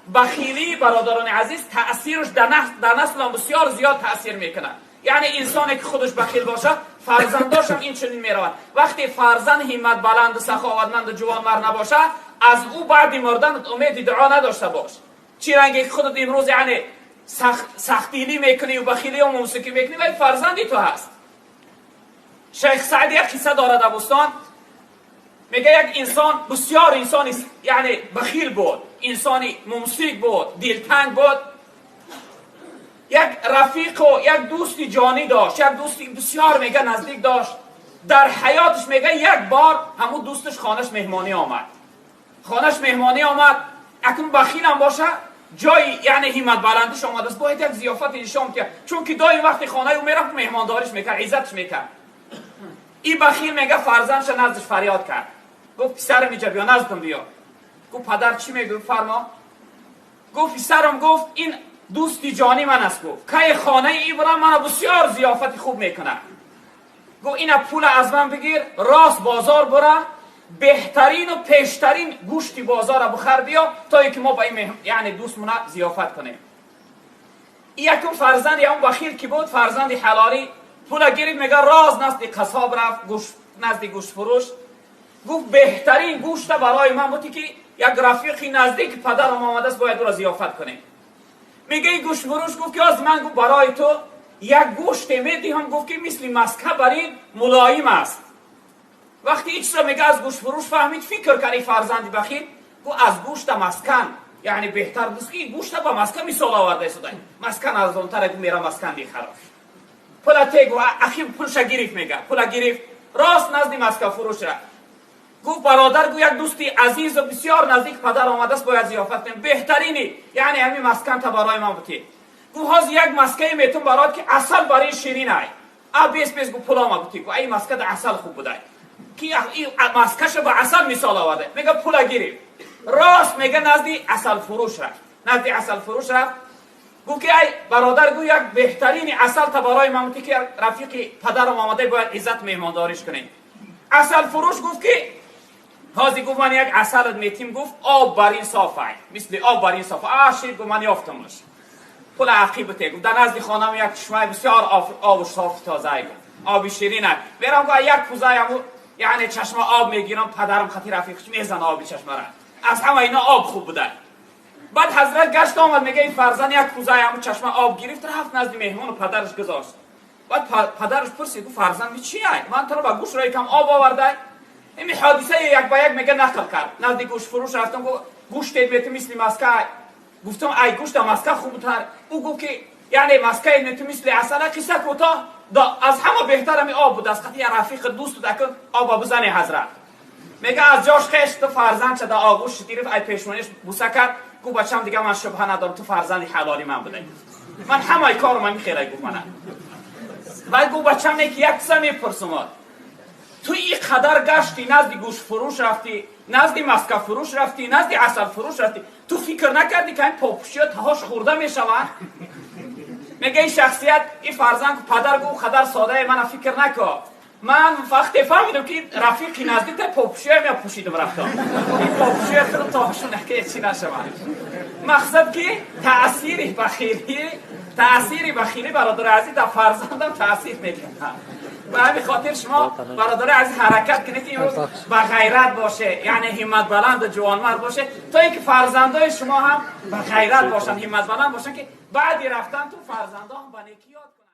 Бахилӣ, бародарони азиз, таъсираш дар насл ҳам бисёр зиёд таъсир мекунад. Яъне инсоне ки худаш бахил бошад, фарзандош ҳам инчунин меравад. Вақте фарзанд ҳиммат баланду саховатманду ҷувонмард набошад, аз ӯ баъди мурданат умеди дуо надошта бош. Чӣ ранге ки худат имрӯз яъне сахтдилӣ мекунӣ ва бахилию мумсикӣ мекунӣ, вай фарзанди ту ҳаст. Шайх Саъд як қисса дорад, абустон. Мега, як инсон бисёр инсони яъне бахил буд, инсони мумсик буд, дилтанг буд. Як рафиқу як дӯсти ҷонӣ дошт, як дӯсти бисёр, мега, наздик дошт. Дар ҳаёташ, мега, як бор ҳамун дӯсташ хонаш меҳмонӣ омад, хонаш меҳмонӣ омад. Акнун бахилам боша, ҷои яъне ҳиммат баландиш омадааст, бояд як зиёфати нишон диҳад, чунки доим вақти хонаи ӯ мерафт, меҳмондориш мекард, иззатш мекард. И бахил, мега, фарзандша наздиш фарёд кард, гуфт: «Писарам, иҷа биё, наздам биё». Гуфт: «Падар, чӣ мегӯ, фармо». Гуфт: «Писарам, гуфт, ин дӯсти ҷони ман аст. Гуфт, кай хонаи ибрам мана бисёр зиёфати хуб мекунад. Гуфт, ина пула аз ман бигир, рост бозор бура, беҳтарину пештарин гӯшти бозора бихар, биё, то ин ки мо ба ин яъне дӯстмона зиёфат кунем». Якум фарзанди ҳамон бахил ки буд, фарзанди ҳалолӣ, пула гирифт, мега, рост назди қассоб рафт, назди гӯштфурӯш. Гуфт: «Беҳтарин гӯшта барои ман буди, ки як рафиқи наздики падарам омадааст, бояд ӯро зиёфат кунем». Мега, и гӯштфурӯш гуфт ки оз ман, гуфт, барои ту як гӯште медиҳам, гуфт, ки мисли маска бар ин мулоим аст. Вақте ин чизро, мега, аз гӯштфурӯш фаҳмид, фикр кард ин фарзанди бахил, гуфт: «Аз гӯшта маскан яъне беҳтар буст, ки гӯшта ба маска мисол оварда истода, маскан арзонтар, гу мера маскан мехарам». Пула те, гу, ахир пулша гирифт. Мега, пула гирифт, рост назди маскафурӯш рафт. Гуфт: «Бародар, гу, як дӯсти азизу бисёр наздик падар омадааст, бояд зиёфат кунем, беҳтарини яъне ҳамин масканта барои ман бутӣ». Гуфт: «Ҳозир як маскае метун барот, ки асал бар ин ширин ай». А бес бес, гу, пулома бутӣ. Гу, ай маскада асал хуб будай, ки маскаша ба асал мисол оварда. Мега, пула гирифт, рост, мега, назди асалфурӯш рафт, назди асалфурӯш рафт. Гуфт ки ай бародар, гу, як беҳтарини асалта барои ман бутӣ, ки рафиқи падарам омада, бояд иззат меҳмондориш кунем. Асалфурӯш гуфт ки ҳозир, гуфт, ман як асалат метим, гуфт, об бар ин соф ай, мисли об бар ин соф. А шир, гуфт, ман ёфтамаш, пула ақиб бите. Гуфт, дар назди хонам як чишмаи бисёр обу софи тозае, гуфт, оби ширин ай, мерам, гуфт, як кузаи ҳаму яъне чашма об мегирам, падарам хати рафиқш мезана оби чашмара, аз ҳама ина об хуб буда. Баъд ҳазрат гашт омад, мега, ин фарзанд як кузаи ҳаму чашма об гирифт, рафт назди меҳмону падараш гузошт. Баъд падараш пурсид, гуфт: «Фарзанд, чи ай, ман туро ба гӯш рои кам об овардай?» Ими ҳодисаи як ба як, мега, нақл кард: «Назди гӯштфурӯш рафтам, гуфт, гӯштет мету, мисли маска. Гуфтам, ай гӯшта маска хубтар. Ӯ гуфт ки яъне маскаи мету мисли асала. Қисса кӯтоҳ, аз ҳама беҳтар ами об буд, аз қати рафиқи дӯсту дакун оба бизане». Ҳазрат, мега, аз ҷош хешт, фарзандша да оғӯш гирифт, ай пешониш буса кард, гуфт: «Бачам, дига ман шубҳа надорам, ту фарзанди ҳалоли ман будай, ман ҳамаи корум ами хелай», гуфт мана. Баъд гуфт: «Бачам, не ки як чиза мепурсумод: ту и қадар гашти, назди гӯштфурӯш рафтӣ, назди маскафурӯш рафтӣ, назди асалфурӯш рафтӣ, ту фикр накардӣ, ки ҳамин попушиё таҳош хӯрда мешаванд?» Мега ин шахсият, ин фарзанд, падар гуфт: «Қадар содае мана фикр нако. Ман вақте фаҳмидам, ки рафиқи наздикта, попушиё мепӯшидам, рафтам, ин попушиё худам таҳошон яке чӣ нашаванд». Мақсад ки таъсири бахилӣ, бародари азиз, дар фарзандам таъсир мекунад. Ба ҳамин хотир шумо, бародари азиз, ҳаракат кунед, ки имрӯз ба ғайрат боше, яъне ҳимматбаланду ҷувонмард боше, то ин ки фарзандои шумо ҳам ба ғайрат бошанд, ҳимматбаланд бошанд, ки баъди рафтан ту фарзандо ҳам ба некӣ ёд кунанд.